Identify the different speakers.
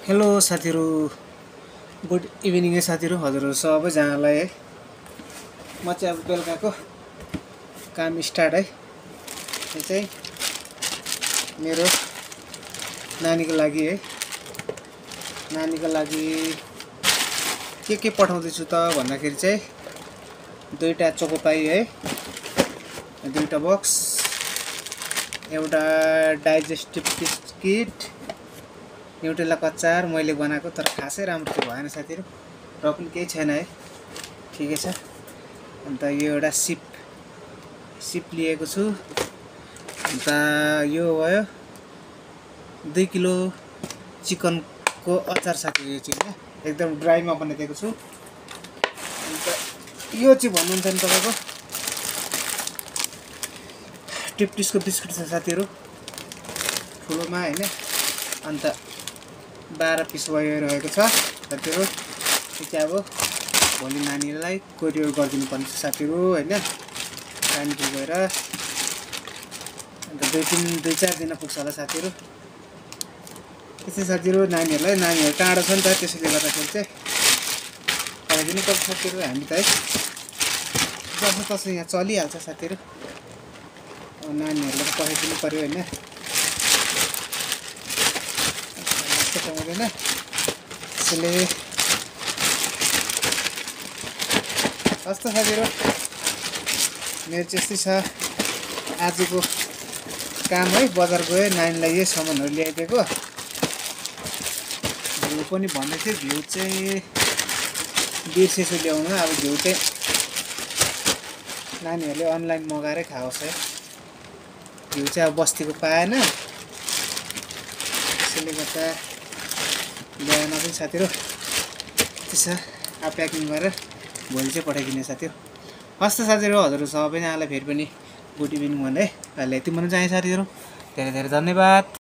Speaker 1: Hello साथीहरु, good evening है साथीहरु, हजुरहरु सबैजनालाई है। म चाहिँ अब बेलुकाको काम स्टार्ट है। यो चाहिँ मेरो नानीको लागि है। नानीको लागि के पठाउँदै छु त भन्दाखेरि चाहिँ दुईटा चोकोपाई है, दुईटा बक्स, एउटा डाइजेस्टिभ बिस्किट, न्युटेला कच्चार मैले बनाएको, तर खासै राम्रो चाहिँ भएन साथीहरु, र पनि केही छैन है, ठिकै छ। अन्त यो एउटा सिप लिएको छु। अन्त यो भयो 2 किलो चिकनको अचार साथीहरु, यो चाहिँ एकदम ड्राईमा बनाइदिएको छु। अन्त यो चाहिँ भन्नुहुन्छ नि तपाईको टिप्टिसको बिस्कुट छ साथीहरु, ठुलोमा हैन। अन्त 12 पिस भइरहेको छ साथीहरु। यो चाहिँ अब भोलि नानीलाई कोरियर गरिदिनु पर्ने छ साथीहरु हैन, कानपुर गएर। अन्त 2-4 दिन पुग्छ होला साथीहरु। त्यसै साथीहरु, नानीहरु टाढो छ नि त, त्यसैले गर्दाखेरि चाहिँ पठाइदिनु पर्छ साथीहरु। हामी त है जसो यहाँ चलिहाल्छ साथीहरु, अब नानीहरुलाई पठाइदिनु पर्यो हैन, पाउँदैन। त्यसैले कस्तो साथीहरु, मेरो चाहिँ यस्तै छ आजको काम है। बजार गयो, नानीलाई यही सामानहरु ल्याइदिएको। भ्यू पनि भन्दै थियो, भ्यू चाहिँ बिर्सेछु ल्याउन। अब भ्यू चाहिँ नानीहरुले अनलाइन मगाएरै खाओस् है। भ्यू चाहिँ अब बस्तीको पाएन, त्यसैले गर्दा ल्याएन पनि साथीहरु। त्यसो अब प्याकिङ गरेर भोलि चाहिँ पठाइदिने साथीहरु। हस् त साथीहरु, हजुरहरु सबैजनालाई फेरि पनि गुड इभिनिङ भन्दै अहिले यति भन्न चाहे साथीहरु। धेरै धेरै धन्यवाद।